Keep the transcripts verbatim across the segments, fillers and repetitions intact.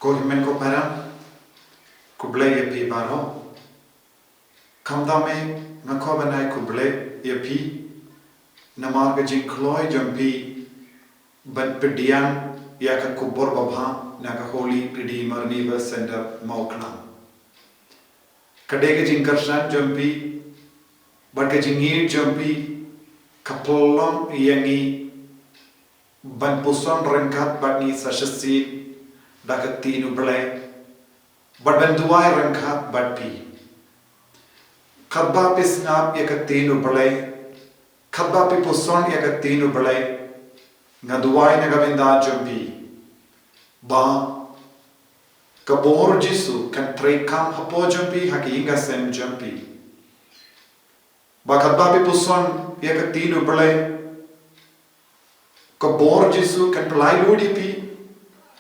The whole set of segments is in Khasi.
Ko hynmen ko para, khublei ïa phi baroh. Khamtam eh nga kwah ban ai khublei ïa phi namar ka jingkloi jong phi ban pdiang ïa ka khubor babha na ka Holy Redeemer Revival Center Mawklam. Ka dei ka jingkyrshan jong phi bad ka jingïeit jong phi ka pynlong ïa ngi ban puson ryngkat bad ngi sa shisien da ka ktien U Blei bad ban duwai ryngkat bad phi. Katba phi sngap ïa ka ktien U Blei, katba phi puson ïa ka ktien U Blei, nga duwai na ka bynta jong phi ba ka bor Jisu kan treikam hapoh jong phi ha ka ïing ka sem jong phi. Ba katba phi puson ïa ka ktien U Blei, ka bor Jisu kan pynlait lut ïa phi,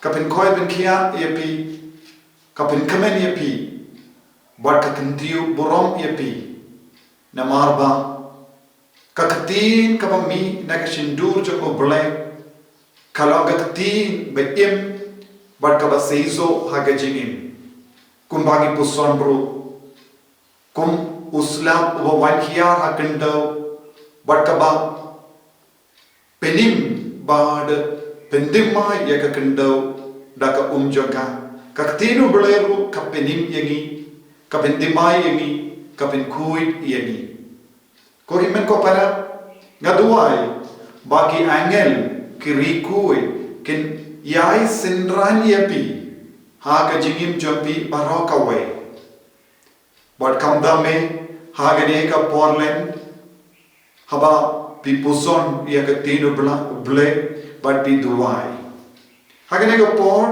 ka pynkhuid pynkhiah ïa phi, ka pynkmen ïa phi bad ka kyntiew burom ïa phi. Namar ba ka ktien kaba mih na ka shyntur jong U Blei ka long ka ktien ba im bad kaba seisoh ha ka jingim. Kumba ngi puson ruh, kum u slap uba wan hiar ha khyndew bad kaba pynim bad pyndimai ïa ka khyndew da ka um jong ka, ka ktien U Blei ruh ka pynim ïa ngi, ka pyndimai ïa ngi, ka pynkhuid ïa ngi. Ko hynmen ko para, nga duwai ba ki angel, ki riewkhuid kin ïai synran ïa phi ha ka jingim jong phi baroh kawei. Bad khamtam eh ha kane ka por lem, haba phi puson ïa ka ktien U Bla-, Blei bad phi duwai. Ha kane ka por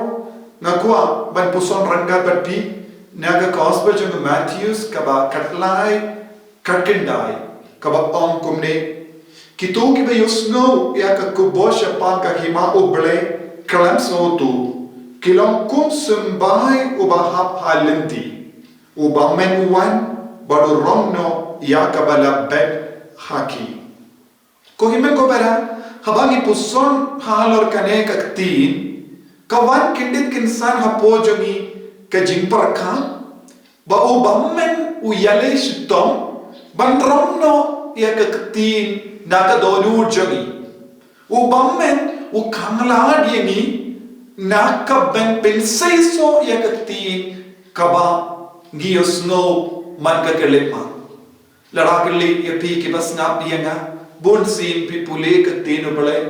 nga kwah ban puson ryngkat bad phi na ka Gospel jong u Mathaios kaba khatlai, khatkhyndai, kaba ong kumne: Kito kiba ïohsngew ïa ka khubor shaphang ka hima U Blei khlem sngewthuh ki long kum u symbai uba hap ha lynti. U bymmen u wan bad u rong noh ïa kaba la bet ha ki. Ko hynmen ko para, haba ngi puson halor kane ka ktien, ka wan kyndit kynsan hapoh jong ngi ka jingpyrkhat ba u bymmen u ïaleh shitom ban rong noh ïa ka ktien na ka dohnud jong ngi. U bymmen u khang lad ïa ngi na ka ban pynseisoh ïa ka ktien kaba ngi ïohsngew man ka khyllipmat. Lada kylli ïa phi kiba sngap ïa nga, bunsien phi pule ka ktien U Blei,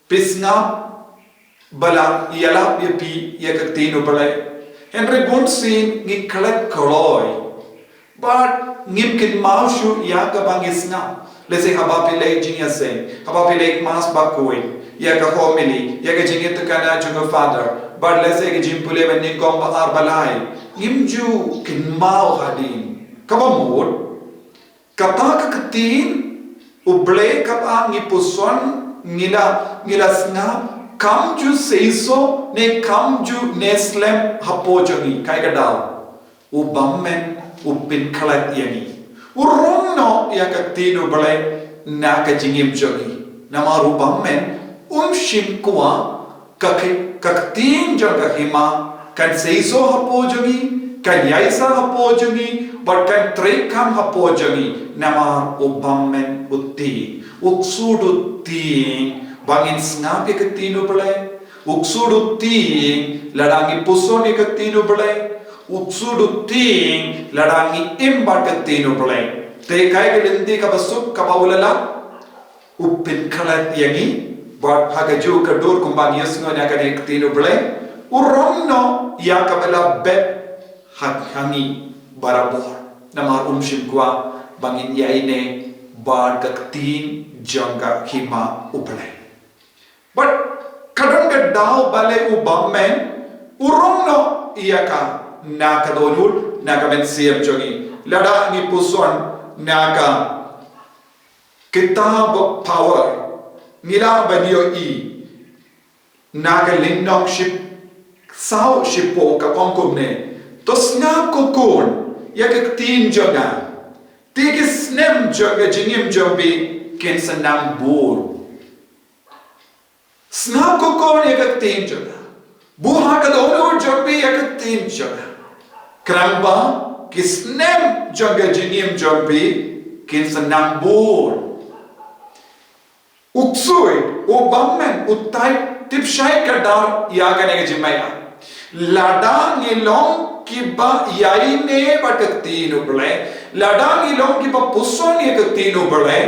phi sngap ba la ïalap ïa phi ïa ka ktien U Blei. Hynrei bunsien ngi klet kloi bad ngim kynmaw shuh ïa kaba ngi sngap. Lehse haba phi leit jingïaseng, haba phi leit mass bakhuid, ïa ka homily, ïa ka jingïathuhkhana jong u Father, bad lehse ka jingpule ba nyngkong, ba ar, ba lai, ngim ju kynmaw hadien. Kaba mut, kata ka ktien U Blei kaba ngi puson, ngi la, ngi la sngap, kam ju seisoh ne kam ju neh slem hapoh jong ngi. Kaei ka daw? U bymmen u pynkhlad ïa ngi. U rong noh ïa ka ktien U Blei na ka jingim jong ngi. Namar u bymmen um shym kwah ka ki-, ka ktien jong ka hima kan seisoh hapoh jong ngi, kan ïaisah hapoh jong ngi, bad kan treikam hapoh jong ngi. Namar u bymmen u tieng. U ksuid u tieng ba ngin sngap ïa ka ktien U Blei. U ksuid u tieng lada ngi puson ïa ka ktien U Blei. U ksuid u tieng lada ngi im bad ka ktien U Blei. Te kaei ka lynti kaba suk kaba u la lap? U pynkhlad ïa ngi, bad ha kajuh ka dur kumba ngi ïohsngew na kane ka ktien U Blei, u rong noh ïa kaba la bet ha, ha ngi barabor. Namar um shym kwah ba ngin ïaineh bad ka ktien jong ka hima U Blei. Bad ka don ka daw balei u bymmen u rong noh ïa ka na ka dohnud, na ka mynsiem jong ngi. Lada ngi puson na ka kitab Power, ngi lah ban ïohi na ka lynnong ship-, saw shiphew ka ong kumne: To sngap ko khun ïa ka ktien jong nga. Te ki snem jong ka jingim jong phi kin sa nang bun. Sngap ko khun ïa ka ktien jong nga. Buh ha ka dohnud jong phi ïa ka ktien jong nga, khnang ba ki snem jong ka jingim jong phi kin sa nang bun. U ksuid, u bymmen, u tip shai kdar ïa kane ka jingmaïa. Lada ngi long kiba ïaineh bad ka ktien U Blei, lada ngi long kiba puson ïa ka ktien U Blei,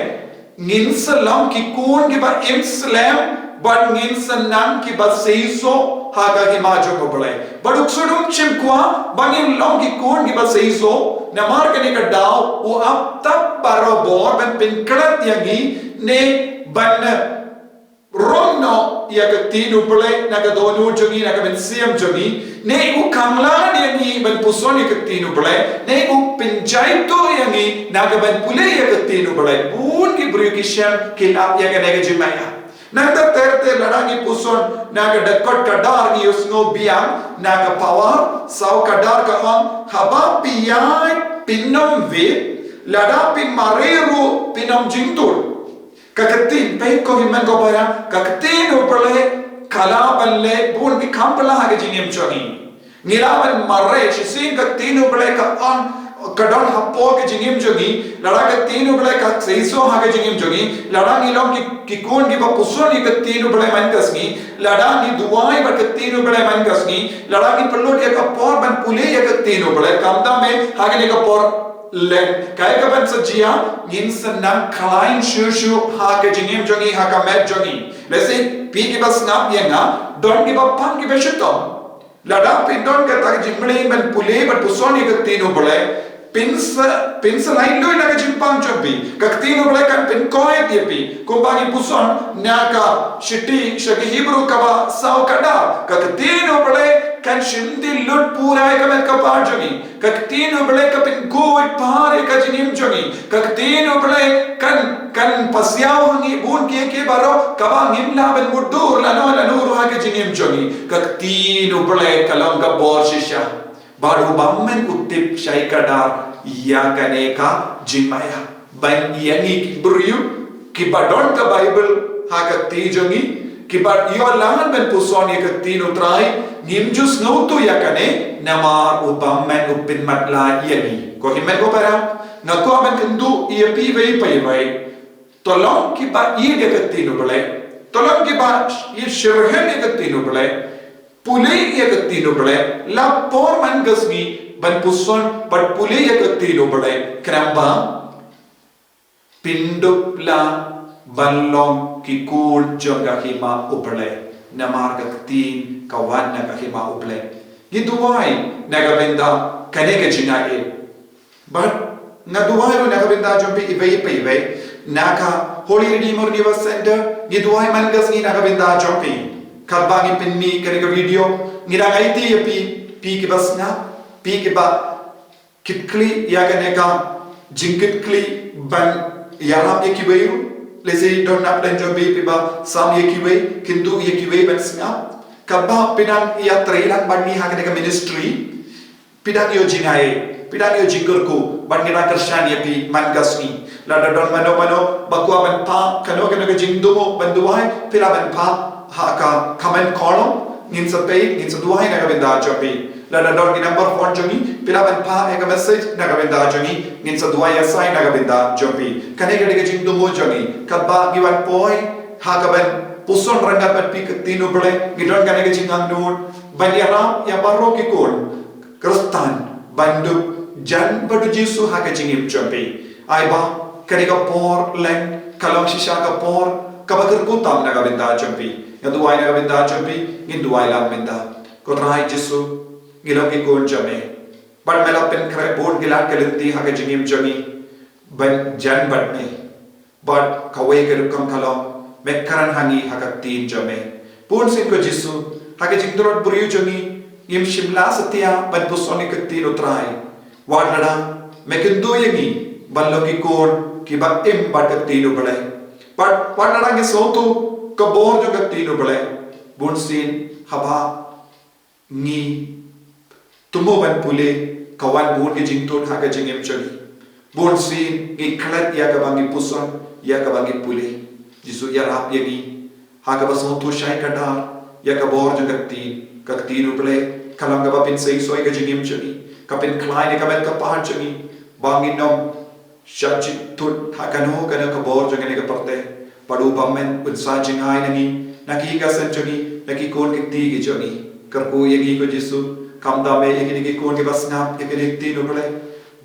ngin sa long ki khun kiba im slem, bad ngin sa nang kiba seisoh ha ka hima jong U Blei. Bad u ksuid um shym kwah ba ngin long ki khun kiba seisoh, namar kane ka daw u ap tang barabor ban pynklet ïa ngi, ne ban rong noh ïa ka ktien U Blei na ka dohnud jong ngi, na ka mynsiem jong ngi, ne u khanglad ïa ngi ban puson ïa ka ktien U Blei, ne u pynjaituh ïa ngi na ka ban pule ïa ka ktien U Blei. Bun ki briew ki shem ki lap ïa kane ka jingmaïa. Nangta ter ter lada ngi puson na ka dkhot khadar ngi ïohsngew biang na ka Pawar saw khadar ka ong, haba phi ïaid phin ym wit, lada phi mareh ruh phin ym jingtut. Ka ktien, peit ko hynmen ko para, ka ktien U Blei ka lah ban leh bun ki kam phylla ha ka jingim jong ngi. Ngi lah ban mareh, shisien ka ktien U Blei ka ong, ka don hapoh ka jingim jong ngi, lada ka ktien U Blei ka seisoh ha ka jingim jong ngi, lada ngi long ki, ki khun kiba puson ïa ka ktien U Blei man ka sngi, lada ngi duwai bad ka ktien U Blei man ka sngi, lada ngi pynlut ïa ka por ban pule ïa ka ktien U Blei, khamtam eh ha kane ka por leng, kaei kaban sa jia, ngin sa nang khlaiñ shuh shuh ha ka jingim jong ngi, ha ka met jong ngi. Lehse phi kiba sngap ïa nga, don kiba pang kiba shitom. Lada phi don kata ka jingmlien ban pule bad puson ïa ka ktien U Blei, phin sa, phin sa laitluid na ka jingpang jong phi. Ka ktien U Blei kan pynkoit ïa phi. Kumba ngi puson na ka shithi sha ki Hebru kaba saw khadar, ka ktien U Blei kan shim lut pura ïa ka met ka par jong ngi. Ka ktien U Blei ka pynkhuid pyrshah ïa ka jingim jong ngi. Ka ktien U Blei kan, kan pasiaw ha ngi bun kiei kiei baroh kaba ngim lah ban mutdur lano lano ruh ha ka jingim jong ngi. Ka ktien U Blei ka long ka bor shisha. Bad u bymmen u tip shai kdar ïa kane ka jingmaïa. Ban ïa ngi ki briew kiba don ka Baibl ha ka kti jong ngi, kiba ïoh lad ban puson ïa ka ktien U Trai, ngim ju sngewthuh ïa kane, namar u bymmen u pynmatlah ïa ngi. Ko hynmen ko para, nga kwah ban kynduh ïa phi iwei pa iwei. To long kiba ïeit ïa ka ktien U Blei. To long kiba ïeit shitrhem ïa ka ktien U Blei. Pule ïa ka ktien U Blei, la por man ka sngi ban puson bad pule ïa ka ktien U Blei, khnang ba phin dup lah ban long ki khun jong ka hima U Blei. Namar ka ktien ka wan na ka hima U Blei. Ngi duwai na ka bynta kane ka jingaiei. Bad nga duwai ruh na ka bynta jong phi iwei pa iwei. Na ka Holy Redeemer Universe Center, ngi duwai man ka sngi na ka bynta jong phi. Katba ngi pynmih kane ka video, ngi dang aiti ïa phi, phi kiba sngap, phi kiba kitkhlieh ïa kane ka jingkitkhlieh ban ïarap ïa kiwei ruh. Lehse don na pdeng jong phi, phi ba sam ïa kiwei, kynduh ïa kiwei ban sngap. Katba phi dang ïatreilang bad ngi ha kane ka ministry, phi dang ïoh jingaiei, phi dang ïoh jingkyrkhu, bad ngi dang kyrshan ïa phi man ka sngi. Lada don mano mano ba kwah ban phah kano kano ka jingduwai, ban duwai, phi lah ban phah ha ka comment column, ngin sa peit, ngin sa duwai na ka bynta jong phi. Lada don ki number phone jong ngi, phi lah ban phah ha ka message na ka bynta jong ngi, ngin sa duwai ïa sa na ka bynta jong phi. Kane ka dei ka jingduwai jong ngi, katba ngi wan poi ha kaban puson ryngkat bad phi ka ktien U Blei, ngi don kane ka jingangnud ban ïarap ïa baroh ki khun Khristan ban dup jan bad U Jisu ha ka jingim jong phi. Ai ba kane ka por leng ka long shisha ka por kaba kyrkhu tam na ka bynta jong phi. Nga duwai na ka bynta jong phi, ngin duwai lang mynta. Ko Trai Jisu, ngi long ki khun jong me. Bad me la pynkhreh bun ki lad ki lynti ha ka jingim jong ngi ban jan bad me. Bad kawei ka rukom ka long, me kren ha ngi ha ka ktien jong me. Bunsien ko Jisu, ha ka jingtlot briew jong ngi, ngim shym la satia ban puson ïa ka ktien U Trai. Wat lada me kynduh ïa ngi ban long ki khun kiba im bad ka ktien U Blei. Bad wat lada ngi sngewthuh ka bor jong ka ktien U Blei, bunsien haba ngi thmu ban pule, ka wan bun ki jingtut ha ka jingim jong ngi. Bunsien ngi klet ïa kaba ngi puson, ïa kaba ngi pule. Jisu, ïarap ïa ngi ha kaba sngewthuh shai kdar ïa ka bor jong ka ktien, ka ktien U Blei ka long kaba pynseisoh ïa ka jingim jong ngi, ka pynkhlaiñ ïa ka met ka phad jong ngi, ba ngin ym shah ju thut ha kano kano ka bor jong kane ka pyrthei. Bad U Blei un sa jingai na ngi, na ki ïing ka sem jong ngi, na ki khun ki kti ki jong ngi. Kyrkhu ïa ngi ko Jisu, khamtam eh ïa kine ki khun kiba sngap ïa kane ka ktien U Blei,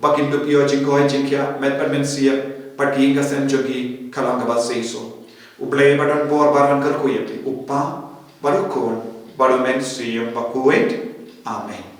ba kin dup ïoh jingkoit jingkhiah met bad mynsiem, bad ka ïing ka sem jong ngi kan long kaba seisoh. U Blei uba don bor uba don kyrkhu ïa phi, U Kpa bad U Khun bad U Mynsiem Bakhuid. Amen.